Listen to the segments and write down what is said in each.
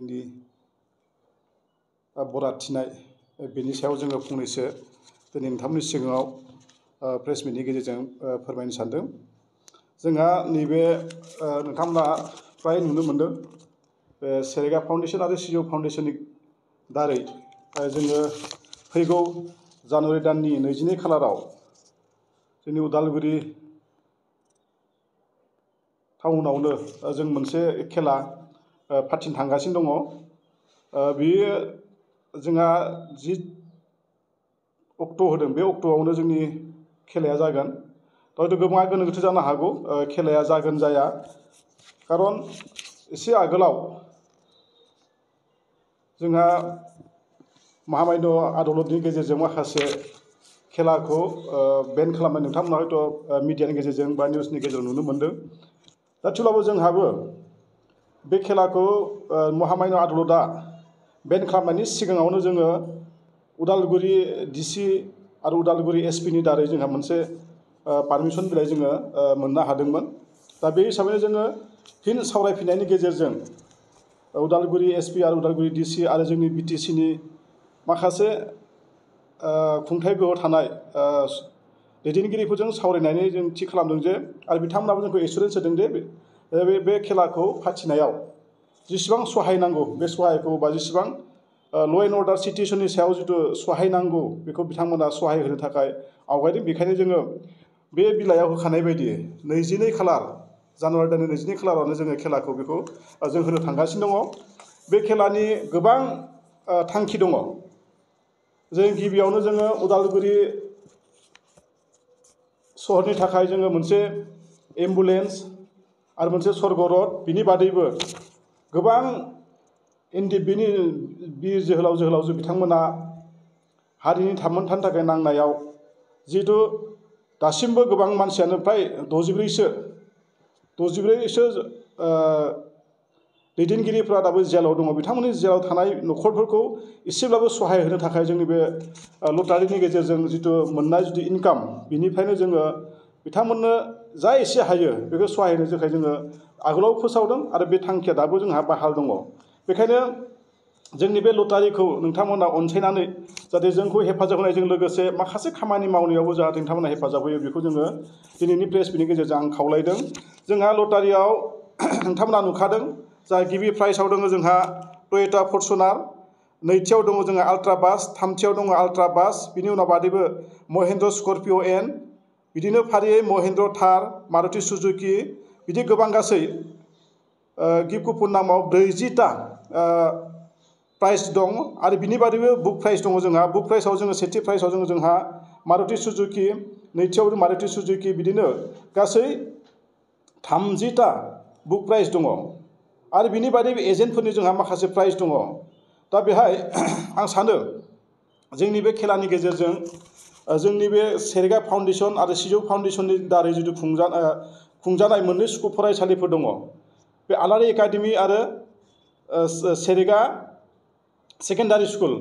नि बरादथिनाय बेनि सायाव जोङो फंनैसो दिनै नोंथांमोननि सिगाङाव प्रेस मिटनि गेजेरजों फोरमायनो सानदों। जोंहा नैबे नोंथांमोना फ्राय नुनो मोनदों बे सेरेगा फाउन्डेसन आरो सिजौ फाउन्डेसननि दारै जोङो फैगौ जानुवारि दाननि 22 खालाराव जोंनि उदालगुरि टाउनावनो जों मोनसे खेला फाथिनो थांगासिनो दङ। बेयो जोंहा 10 अक्ट' होदों, बे अक्ट'आवनो जोंनि खेलाया जागोन। हयथ' गोबाङा गोनो गोथो जानो हागौ खेलाया जागोन जाया, खारन एसे आगोलाव जोंहा महामान्य आदालतनि गेजेरजों माखासे खेलाखौ बेन खालामनाय नोंथांमोना हयथ' मिडियानि गेजेरजों बा निउसनि गेजेरजों नुनो मोनदों। दा थेवब्लाबो जोंहाबो बे खेलाखौ महामान्य आदालतआ बेन खालामनायनि सिगाङावनो जोङो उदालगुरि डिसि आरो उदालगुरि एसपिनि दारै जोंहा मोनसे पारमिसन बिलाइ जोङो मोननो हादोंमोन। दा बे हिसाबैनो जोङो फिन सावरायफिननायनि गेजेरजों उदालगुरि एसपि आरो उदालगुरि डिसि आरो जोंनि बिटिसिनि माखासे खुंथाय गोहोआव थानाय दैदेनगिरिफोरजों सावरायनानै जों थि खालामदों जे आरो बिथांमोनाबो जोंखौ एसुरेन्स होदों जे बे खेलाखौ फाथिनायाव जेसेबां सहाय नांगौ बे सहायखौ बा जेसेबां ल' एन्ड अर्डार सिटुएसननि सायाव जिथु सहाय नांगौ बेखौ बिथांमोना सहाय होनो थाखाय आवगायदों। बेखायनो जोङो बे बिलाइयाव होखानाय बायदि 22 खालार जानुवारि दाननि 22 खालारावनो जोङो खेलाखौ बेखौ जों होनो थांगासिनो दङ। बे खेलानि गोबां थांखि दङ। जों गिबियावनो जोङो उदालगुरि सहरनि थाखाय जोङो मोनसे एम्बुलेन्स आरो मोनसे सर्ग रड, बिनि बादैबो गोबां बिनि बिर जोहोलाव जोहोलावजो बिथांमोना हारिनि थामोनथानि थाखाय नांनायाव जिहेथु दासिमबो गोबां मानसियानो फ्राय 64सो दैदेनगिरिफ्रा दाबो जेलाव दङ। बिथांमोननि जेलाव थानाय न'खरफोरखौ एसेब्लाबो सहाय होनो थाखाय जोंनि बे लटारिनि गेजेरजों जिथु मोननाय जिथु इनकाम, बिनिफ्रायनो जोङो बिथांमोननो जा एसे हायो बेखौ सहाय होनो थाखाय जोङो आगोलाव फोसावदों आरो बे थांखिया दाबो जोंहा बाहाल दङ। बेखायनो जोंनि बे लटारिखौ नोंथांमोना अनसायनानै जाहाथे जोंखौ हेफाजाब होनायजों लोगोसे माखासे खामानि मावनायावबो जाहाथे नोंथांमोना हेफाजाब होयो, बेखौ जोङो दिनैनि प्रेस मिटनि गेजेरजों आं खावलायदों। जोंहा लटारियाव नोंथांमोना नुखादों, जा गिबि प्राइजआव दङ जोंहा टयटा फर्चुनार, नैथियाव दङ जोंहा आल्ट्रा बास, थामथियाव दङ आल्ट्रा बास, बिनि उनाव बादैबो महिन्द्र स्कर्पिय' एन, बिदिनो फारियै महिन्द्र थार, मारुति सुजुकि, बिदि गोबां गासै गिफ्ट कुपन नामाव 40टा प्राइज दं। आरो बिनि बादैबो बुक प्राइज दङ जोंहा। बुक प्राइजआव जोङो सेथि प्राइजआव जोंहा मारुति सुजुकि, नैथियाव मारुति सुजुकि, बिदिनो गासै 30टा बुक प्राइज दङ। आरो बिनि बादैबो एजेन्टफोरनि जोंहा माखासे प्राइज दङ। दा बेहाय आं सानो जोंनि बे खेलानि गेजेरजों जोंनि बे सेरेगा फाउन्डेसन आरो सिजौ फाउन्डेसननि दारै जिथु खुंजानाय मोननै स्कुल फरायसालिफोर दङ, बे आलारि एकाडेमि आरो सेरेगा सेकेन्डारि स्कुल,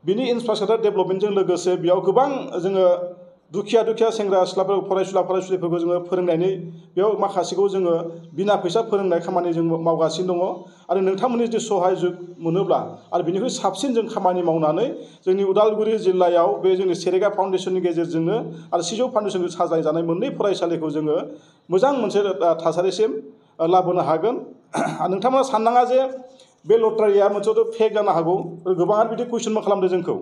बिनि इनफ्रास्ट्राकचार डेभेलपमेन्टजों लोगोसे बेयाव गोबां जोङो दुखिया सेंग्रा सिख्लाफोर फरायसुलिफोरखौ जोङो फोरोंनायनि बेयाव माखासेखौ जोङो बिना फैसा फोरोंनाय खामानि जों मावगासिनो दङ। आरो नोंथांमोननि जुदि सहाय मोनोब्ला आरो बिनिख्रुइ साबसिन जों खामानि मावनानै जोंनि उदालगुरि जिल्लायाव बे जोंनि सेरेगा फाउन्डेसननि गेजेरजोंनो आरो सिजौ फाउन्डेसनजों साजायजानाय मोननै फरायसालिखौ जोङो मोजां मोनसे थासारिसिम लाबोनो हागोन। नोंथांमोना साननाङा जे बे लटारिया मोनसेथ' फेक जानो हागौ। गोबाङानो बिदि कुइसनबो खालामदों जोंखौ।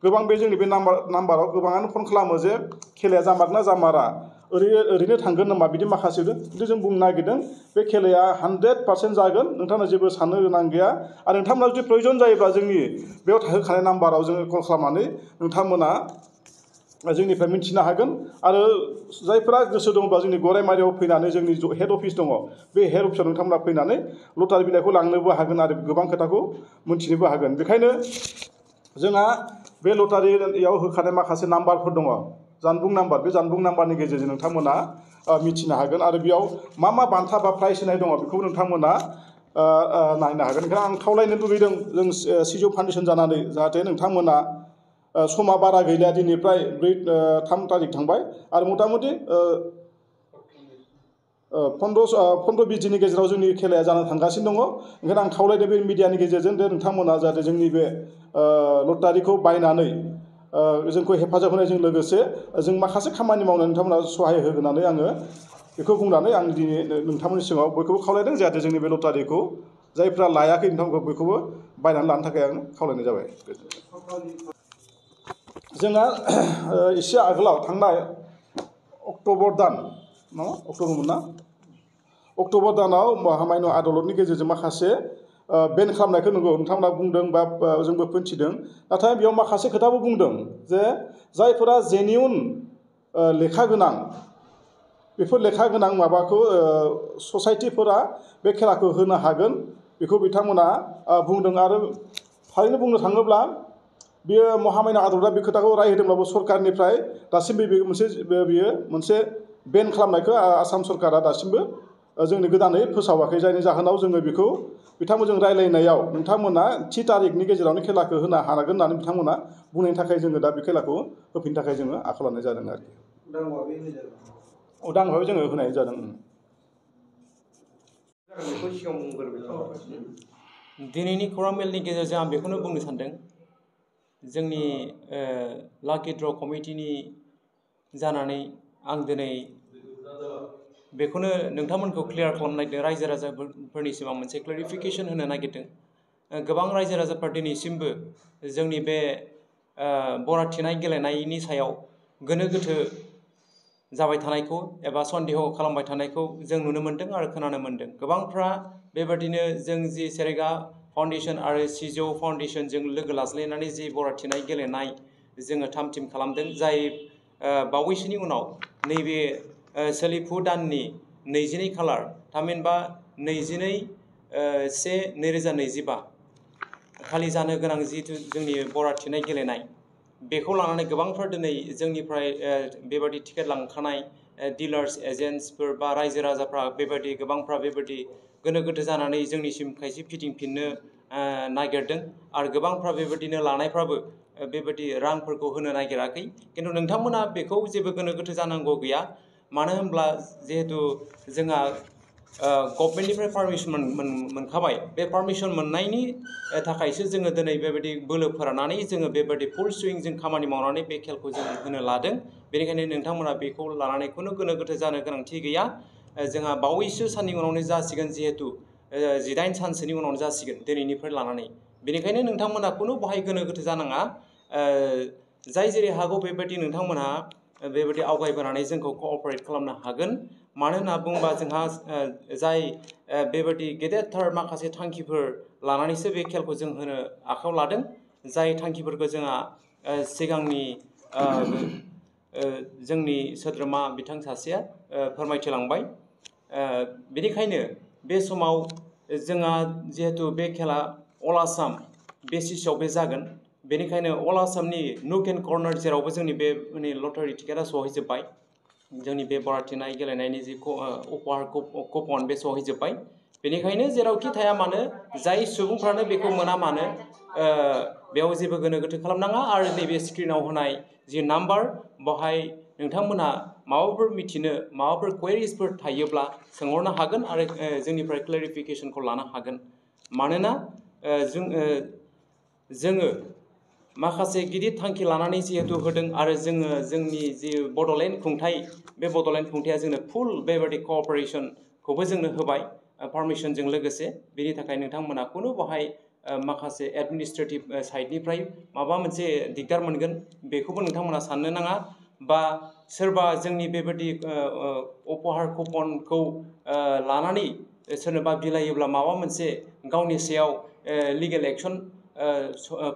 गोबां बे जोंनि बे नाम्बाराव गोबाङानो फन खालामो जे खेलाया जामारना जामारा, ओरैनो थांगोन नामा, बिदि माखासे खिन्थु जों बुंनो नागिरदों बे खेलाया 100% जागोन। नोंथांमोना जेबो साननो गोनां गैया। आरो नोंथांमोना जुदि प्रयजन जायोब्ला जोंनि बेयाव होखानाय नाम्बाराव जोङो कल खालामनानै नोंथांमोना जोंनिफ्राय मिन्थिनो हागोन। आरो जायफोरा गोसो दङब्ला जोंनि गरायमारियाव फैनानै जोंनि हेड अफिस दङ, बे हेड अफिसाव नोंथांमोना फैनानै लटारि बिलाइखौ लांनोबो हागोन आरो गोबां खोथाखौ मोनथिनोबो हागोन। बेखायनो जोंहा बे लटारियाव होखानाय माखासे नाम्बारफोर दङ, जानबुं नाम्बार, बे जानबुं नाम्बारनि गेजेरजों नोंथांमोना मिथिनो हागोन। आरो बेयाव मा बान्था बा प्राइज होनाय दङ बेखौ नोंथांमोना नायनो हागोन। ओंखायनो आं खावलायनो लुबैदों जों सिजौ फाउन्डेसन जानानै, जाहाथे नोंथांमोना समा बारा गैलिया, दिनैफ्राय 3 थारिख थांबाय आरो मथा मथि 15-20 दिननि गेजेराव जोंनि खेलाया जानो थांगासिनो दङ। ओंखायनो आं खावलायदों बे मिडियानि गेजेरजों दे नोंथांमोना जाहाथे जोंनि बे लटारिखौ बायनानै जोंखौ हेफाजाब होनायजों लोगोसे जों माखासे खामानि मावनानै नोंथांमोना सहाय होगोननानै आङो बेखौ बुंनानै आं दिनै नोंथांमोननि सिगाङाव बयखौबो खावलायदों जाहाथे जोंनि बे लटारिखौ जायफ्रा लायाखै नोंथांमोनखौ बयखौबो बायनानै लानो थाखाय आं खावलायनाय जाबाय। जोंहा एसे आगोलाव थांनाय अक्ट'बर दान अक्ट'बरमोन ना अक्ट'बर दानाव महामान्य आदालतनि गेजेरजों माखासे बेन खालामनायखौ नंगौ नोंथांमोना बुंदों बा जोंबो मिथिदों। नाथाय बेयाव माखासे खोथाबो बुंदों जे जायफोरा जेनिउन लेखा गोनां बेफोर लेखा गोनां माबाखौ ससाइटिफोरा बे खेलाखौ होनो हागोन बेखौ बिथांमोना बुंदों। आरो थारैनो बुंनो थाङोब्ला बेयो महामान्य आदालतआ बे खोथाखौ राय होदोंब्लाबो सरकारनिफ्राय दासिमबो बेयो मोनसे बेन खालामनायखौ आसाम सरकारा दासिमबो जोंनि गोदानै फोसावाखै। जायनि जाहोनाव जोङो बेखौ बिथांमोनजों रायलायनायाव नोंथांमोना थि तारिखनि गेजेरावनो खेलाखौ होनो हागोन होननानै बिथांमोना बुंनायनि थाखाय जोङो दा बे खेलाखौ होफिननो थाखाय जोङो आखायाव लानाय जादों आरोखि। उदां भाबै जोङो होनाय जादों। दिनैनि खौरां मेलनि गेजेरजों आं बेखौनो बुंनो सानदों जोंनि लाकि ड्र कमिटिनि जानानै आं दिनै बेखौनो नोंथांमोनखौ क्लियार खालामनो नागिरदों। रायजो राजाफोरनिसिम आं मोनसे क्लेरिफिकेसन होनो नागिरदों। गोबां रायजो राजाफोर दिनैसिमबो जोंनि बे बराथिनाय गेलेनायनि सायाव गोनो गोथो जाबाय थानायखौ एबा सन्देह खालामबाय थानायखौ जों नुनो मोन्दों आरो खोनानो मोन्दों। गोबांफ्रा बेबादिनो जों जि सेरेगा फाउन्डेसन आरो सिजौ फाउन्डेसनजों लोगो लाज्लायनानै जि बराथिनाय गेलेनाय जोङो थाम थिम खालामदों, जाय बावैसोनि उनाव नैबे सोलिफु दाननि 22 खालार थामहिनबा 22/1/2025 खालि जानो गोनां जिहेतु जोंनि बराथिनाय गेलेनाय बेखौ लानानै गोबांफ्रा दिनै जोंनिफ्राय बेबादि टिकेट लांखानाय डिलार्स एजेन्ट्सफोर बा रायजो राजाफ्रा बेबादि गोबांफ्रा बेबादि गोनो गोथो जानानै जोंनिसिम खायसे फिदिंफिननो नागिरदों आरो गोबांफ्रा बेबादिनो लानायफ्राबो बेबादि रांफोरखौ होनो नागिराखै। खिन्थु नोंथांमोना बेखौ जेबो गोनो गोथो जानांगौ गैया। मानो होनब्ला जिहेतु जोंहा गभर्नमेन्टनिफ्राय पारमिसन मोनखाबाय, बे पारमिसन मोननायनि थाखायसो जोङो दिनै बेबायदि बोलो फोराननानै जोङो बेबायदि फुल सुइंजों खामानि मावनानै बे खेलखौ जों होनो लादों। बेनिखायनो नोंथांमोना बेखौ लानानै खुनु गोनो गोथो जानो गोनांथि गैया। जोंहा बावैसो साननि उनावनो जासिगोन, जिहेतु 18 सानसोनि उनावनो जासिगोन दिनैनिफ्राय लानानै। बेनिखायनो नोंथांमोना खुनु बाहाय गोनो गोथो जानाङा। जाय जेरै हागौ बेबायदि नोंथांमोनहा बेबायदि आवगायबोनानै जोंखौ कअपारेट खालामनो हागोन। मानो होनना बुङोबा जोंहा जाय बेबायदि गेदेरथार माखासे थांखिफोर लानानैसो बे खेलखौ जों होनो आखायाव लादों, जाय थांखिफोरखौ जोंहा सिगांनि जोंनि सोद्रोमा बिथां सासेया फोरमायथिलांबाय। बेनिखायनो बे समाव जोंहा जिहेतु बे खेला अल आसाम बेसिसाव बे जागोन, बेनिखायनो अल आसामनि नुक एन्ड कर्नार जेरावबो जोंनि बे लटारि टिकेटआ सहैजोब्बाय। जोंनि बे बराथिनाय गेलेनायनि जि उपहार कुपन बे सहैजोब्बाय। बेनिखायनो जेरावखि थाया मानो, जाय सुबुंफ्रानो बेखौ मोना मानो बेयाव जेबो गोनो गोथो खालामनाङा। आरो नैबे स्क्रिनाव होनाय जि नाम्बार, बेवहाय नोंथांमोनहा माबाफोर मिथिनो माबाफोर कुवेरिसफोर थायोब्ला सोंहरनो हागोन आरो जोंनिफ्राय क्लेरिफिकेसनखौ लानो हागोन। मानोना जोङो माखासे गिदिर थांखि लानानै जिहेतु होदों आरो जोङो जोंनि जि बड'लेण्ड खुंथाइ, बे बड'लेण्ड खुंथाइया जोंनो फुल बेबायदि कअपारेसनखौबो जोंनो होबाय पारमिसनजों लोगोसे। बेनि थाखाय नोंथांमोना खुनु बाहाय माखासे एडमिनिस्ट्रेटिभ साइडनिफ्राय माबा मोनसे दिगदार मोनगोन बेखौबो नोंथांमोना साननो नाङा। बा सोरबा जोंनि बेबायदि उपहार कुपनखौ लानानै सोरनोबा बिलायोब्ला माबा मोनसे गावनि सायाव लिगेल एक्सन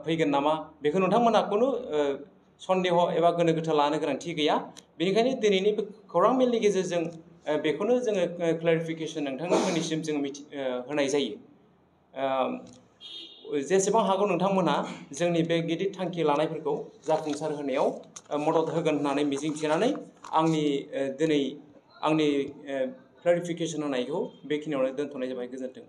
फैगोन नामा, बेखौ नोंथांमोना खुनु सन्देह एबा गोनो गोथो लानो गोनांथि गैया। बेनिखायनो दिनैनि बे खौरां मेलनि गेजेरजों बेखौनो जोङो क्लेरिफिकेसन नोंथांमोननिसिम जों होनाय जायो। जेसेबां हागौ नोंथांमोनहा जोंनि बे गिदिर थांखि लानायफोरखौ जाफुंसार होनायाव मदद होगोन होननानै मिजिंथिनानै आंनि दिनै आंनि क्लेरिफिकेसन होनायखौ बेखिनियावनो दोनथ'नाय जाबाय। गोजोन्थों।